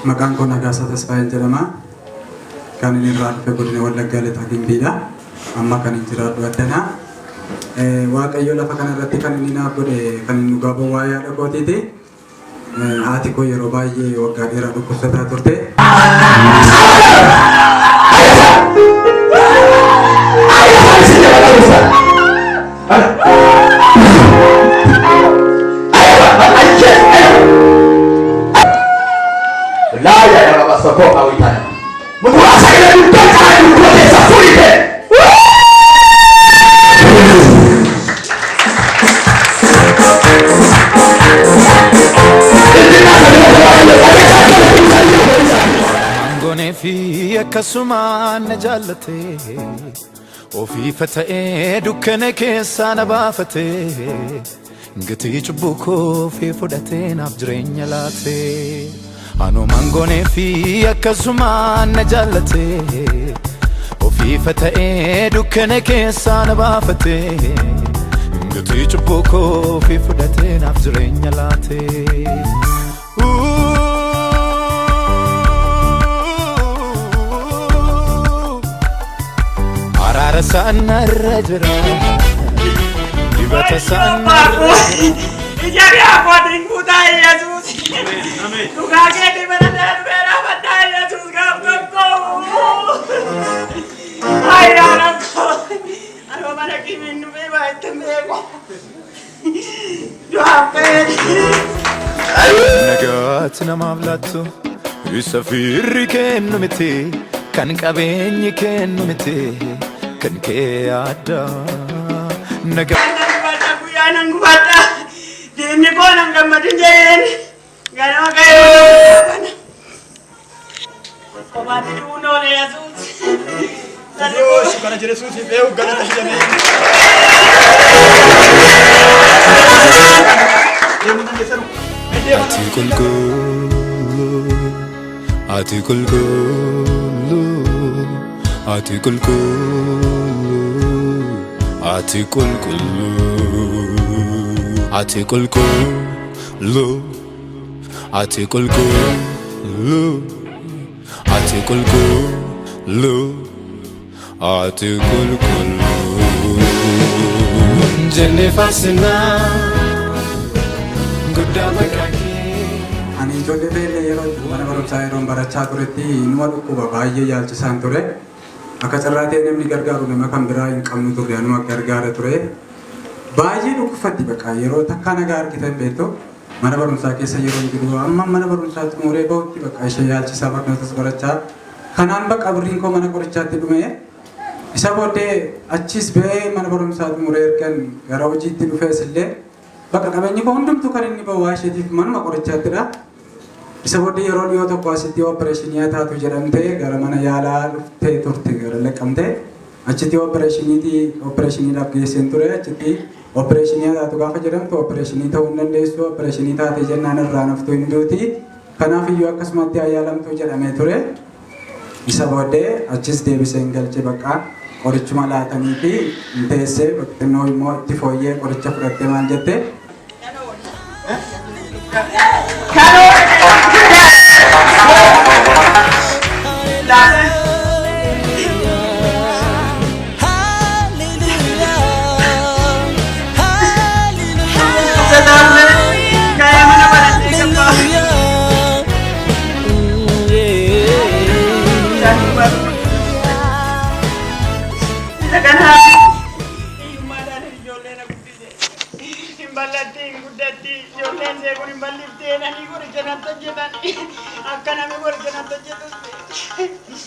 Maqaan koo Nagaasaa Tasfaayeen jedhama. Kan inni irraa dhufe godina Wallaggaa Lixaa Gimbiidha. Amma kan hin jiraadhu addanaa. Waaqayyo lafa kanarratti kan inni naaf godhe kan inni dhugaa ba'u waa'ee haadha kootiiti. Haati koo yeroo baay'ee waggaa dheeraa dhukkubsataa turte. Angoonee fi akkasumaan na jaallate ofiifa ta'ee dukkana keessaa na baafate gatii cubbuu koo fi fudhatee naaf jireenya laate. Anumaan goonee fi akkasumaan na jaallate ofiifa ta'ee dukkana keessaa na baafate gatii cubbuu koo fi fudhatee naaf jireenya laate. Araara isaanarra jira. Dibata isaanarra jira. Ija abbootiin guutaa Yesuus. Dhugaa keetii bara darbee dhaabbataa Yesuus gaaf tokko. Ayyaana koo. Anuma mana kimiin dhufee baay'ee beeku. Du'aaf ka'ee. Nagaatti namaaf laattu isa firri kennu miti kan qabeenyi kennu miti kan kee adda. Nagaa. Nan gubadha guyyaa nan gubadha. Diinni koo nan gammadin jedheen. Ganama ka'ee mana. Kophaatti du'uun oole Yesuus. Kana jedhe suusi beeku galata hidhamee. Ati qulqulluu, ati qulqulluu, ati qulqulluu, ati qulqulluu, ati qulqulluu, ati qulqulluu, ati qulqulluu, ati qulqulluu. Jennee faarsinaa guddaa maqaa kee. Ani ijoollee beellee yeroo mana barumsaa yeroon barachaa turetti numa dhukkuba baay'ee yaalchisaan ture. Akka carraa ta'e namni gargaaru nama kan biraa hin qabnu turre, anuma gargaara ture. Baay'ee dhukkubfatti, bakka yeroo takkaa nagaa argitan beektu. Mana barumsaa keessa yeroo jiru amma mana barumsaa xumuree bahutti bakka ishee yaalchisaa, barnootas barachaa kanaan bakka birriin koo mana qorichaatti dhume. Isa booddee achis ba'ee mana barumsaa xumuree ergan gara hojiitti dhufees illee bakka qabeenyi koo hundumtuu kan inni bahu waa isheetiif manuma qorichaattidha. Isa booddee yeroo dhiyoo tokko asitti opereeshinii taatu jedhamtee gara mana yaalaa dhuftee turte, gara Leqqamtee. Achitti opereeshiniidhaaf geesseen ture. Achitti opereeshinii taatu gaafa jedhamtu, opereeshinii ta'uu hin dandeessu, opereeshinii taate jennaan irraa naftuu hin duuti. Kanaaf iyyuu akkasumatti ayyaalamtuu jedhamee ture. Isa booddee achis deebiseen galche, bakka qorichuma laatanii fi hin teessee xinnoo immoo itti fooyyee qoricha fudhattee maal jette. Ka'ee mana baratee gabbaa. Isa kanaaf hiyyummaadhaan ijoollee na guddise. Hin bal'atti, hin guddatti, ijoolleen ishee kun hin bal'iftee nanii qoricha natti hojjetan. Akka namni qoricha natti hojjetus.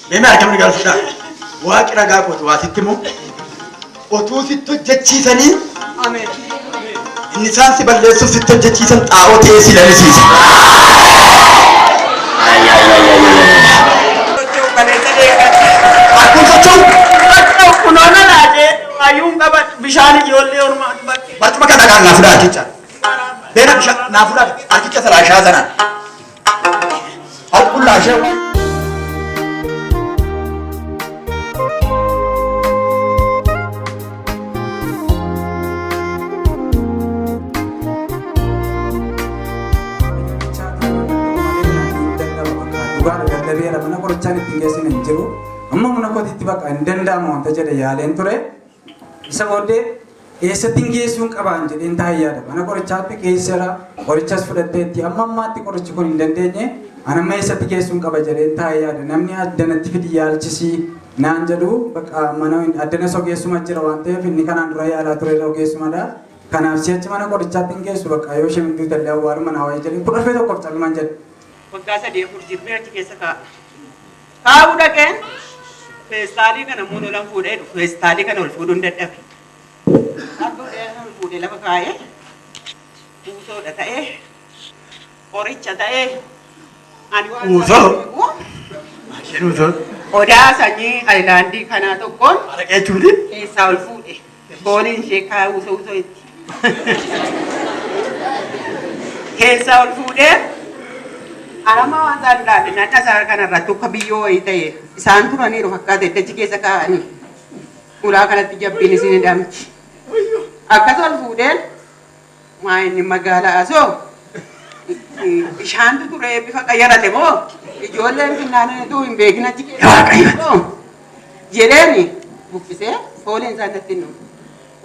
Meemee harka galfudhaa. Waaqi ragaa kooti waa sitti himu. Otuu sitti hojjechiisanii Ameen. Inni isaan si balleessuuf sitti hojjechiisan xaa'oo ta'ee si lalisiisa. Socho'u kaleessa deeggarsa. Akkuma socho'u. Socho'u kunoona laatee hayyuun qaban bishaan ijoollee ormaatu bakkee. Barcuma kana kan naa fuudhaa harkicha. Beena bishaan naa fuudhaa harkicha sana sanaan. Harkullaa ishee. Dadhabeera mana qorichaan ittiin geessine hin jiru. Amma mana kootiitti bakka hin danda'amu wanta jedhe yaaleen ture. Isa booddee eessatti hin geessuun qabaan jedheen taa'ee yaada. Mana qorichaatti geesseera. Qorichas fudhatteetti amma ammaatti qorichi kun hin dandeenye. Ani amma eessatti geessuun qaba jedheen taa'ee yaada. Namni addanatti fidi yaalchisii naan jedhu bakka mana addanas ogeessuma jira waan ta'eef inni kanaan dura yaalaa ture ogeessumadha. Kanaaf si'achi mana qorichaatti hin geessu bakka yoo isheen duute illee awwaaluma naa wayya jedhee kudha tokkoof callumaan jedhe. Waggaa 3 4 jirmee achi keessa kaa'a. Kaa'uu dhaqeen feestaalii kana immoo lolan fuudhee dhufu feestaalii kana ol fuudhuun dadhabe. Fuudhee ol fuudhee lafa kaa'ee kuusoodha ta'ee qoricha ta'ee ani waan Kuusoo? beeku Isheen uusoo. Odaa sanyii ayilaandii kanaa tokkoon Araqee jechuuti. keessaa ol fuudhe. Fooliin ishee kaa'uu usoo usoo itti. Keessaa ol fuudhee arama waan isaan ilaalle nadha isaa kanarratti akka biyyoo wayii ta'e isaan turaniiru fakkaate dachi keessa kaa'anii. Ulaa kanatti jabbiin isin hidhamti. Akkas ol fuudheen maa inni magaalaa asoo bishaantu turee bifa qayyarate moo ijoolleen finnaananitu hin beekin achi keessa jedheeni buqqisee fooliin isaa natti hin dhufu.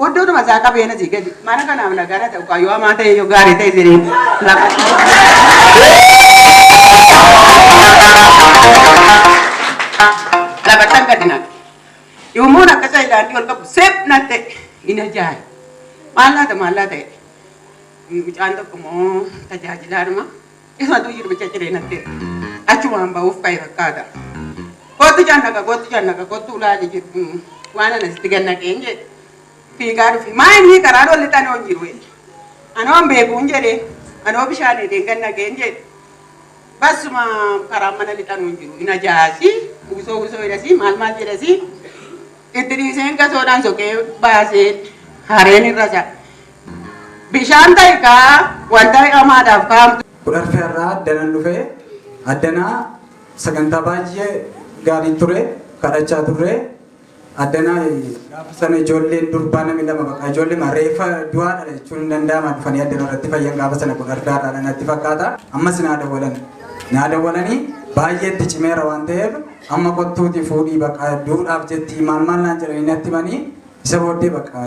Udduutuma isaa qabeen asii gadi mana kanaaf nagaara ta'u kaayyoo hamaa ta'e yoo gaarii ta'e jedheen lafa. Lafattan gadi naqe. Yommuun akka isa ilaalii ol qabu seep na ta'e hin ajaa'ibu. Maal laata maal laata jedhe. Mucaan tokko immoo tajaajilaadhuma. Isumatu jirbicha ciree natti erge. Achumaan ba'uuf ka'e fakkaata. Kottu jannaqa kottu jannaqa kottu ilaali jedhu waan ana sitti gannaqeen jedhe. Fiigaa dhufe. Maa inni karaa lolli xanoo hin jiru jedhe. Anoo hin beekuun jedhe. Anoo bishaan hidheen gannaqeen jedhe. Basuma karaa mana lixanuu hin jiru. Hin ajaa'asi. Uwwisoo uwwisoo jedhasi maal maal jedhasi. Itti dhiiseen gasoodhaan soqee baasee hareen irra isa. Bishaan ta'e kaa wanta hamaadhaaf kaa'amtu. Kudharfee irraa addanan dhufee addanaa sagantaa baay'ee gaarii ture kadhachaa turre addanaa gaafa sana ijoolleen durbaa namni lama bakka ijoollee reefa du'aadha jechuun hin danda'ama dhufanii addana irratti fayyan gaafa sana kudharfee irraa natti fakkaata ammas naa dawwalan naa dawwalanii baay'ee itti cimeera waan ta'eef amma kottuuti fuudhii bakka duudhaaf jetti maal maal naan jedhanii natti himanii isa booddee bakka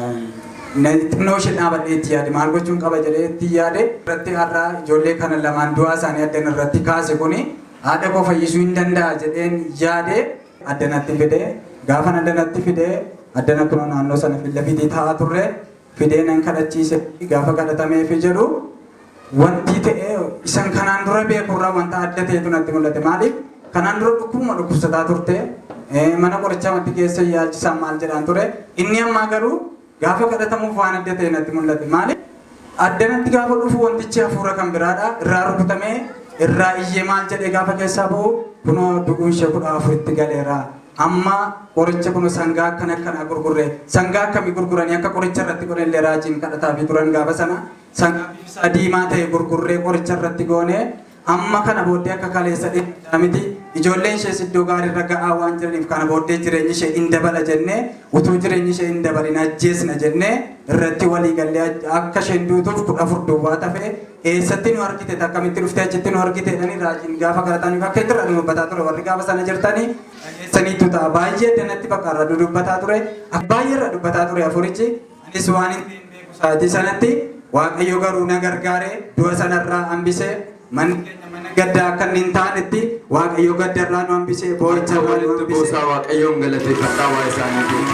xinnoo ishee dhaabadhee itti yaade maal gochuun qaba jedhee itti yaade irratti har'a ijoollee kana lamaan du'aa isaanii addana irratti kaase kuni haadha koo fayyisuu hin danda'a jedheen yaade addanatti fide gaafan addanatti fide addana kun naannoo sana fillafiitii taa'aa turre fidee nan kadhachiise gaafa kadhatameefi jedhu wanti ta'e isan kanaan dura beekurraa wanta adda ta'etu natti mul'ate maaliif kanaan dura dhukkubuma dhukkubsataa turte mana qorichaa wanti keessa yaalchisaan maal jedhaan ture inni ammaa garuu gaafa kadhatamuuf waan adda ta'e natti mul'ate maaliif addanatti gaafa dhufu wantichi hafuura kan biraadha irraa rukutamee irraa iyyee maal jedhee gaafa keessaa ba'u kunoo du'uun ishee 14tti galeera amma qoricha kun sangaa akkana akkana gurgurre sangaa akkamii gurguranii akka qoricha irratti godhanillee raajiin kadhataa fi turan gaafa sana sangaa bifti diimaa ta'e gurgurree qoricha irratti goone amma kana booddee akka kaleessa dheeraa miti ijoolleen ishees iddoo gaariirra ga'aa waan jiraniif kana booddee jireenyi ishee hin dabala jennee utuu jireenyi ishee hin dabalin ajjeesna jennee irratti walii gallee akka isheen duutuuf 14 duwwaa tafe eessatti nu argite akkamitti dhuftee achitti nu argite jedhanii raajiin gaafa kadhataniif akka itti irra dubbataa ture warri gaafa sana jirtanii dhageessaniitu ta'a baay'ee addanatti bakka irra dudubbataa ture baay'ee irra dubbataa ture afurichi anis waan hin beeku sa'aatii sanatti Waaqayyo garuu na gargaare du'a sanarraa hambise manni keenya mana gaddaa akka inni hin taanetti Waaqayyo gaddarraa nu hambise boo'icha irraa nu Walitti hambise. buusaa Waaqayyoon galateeffadhaa waa isaaniitiif.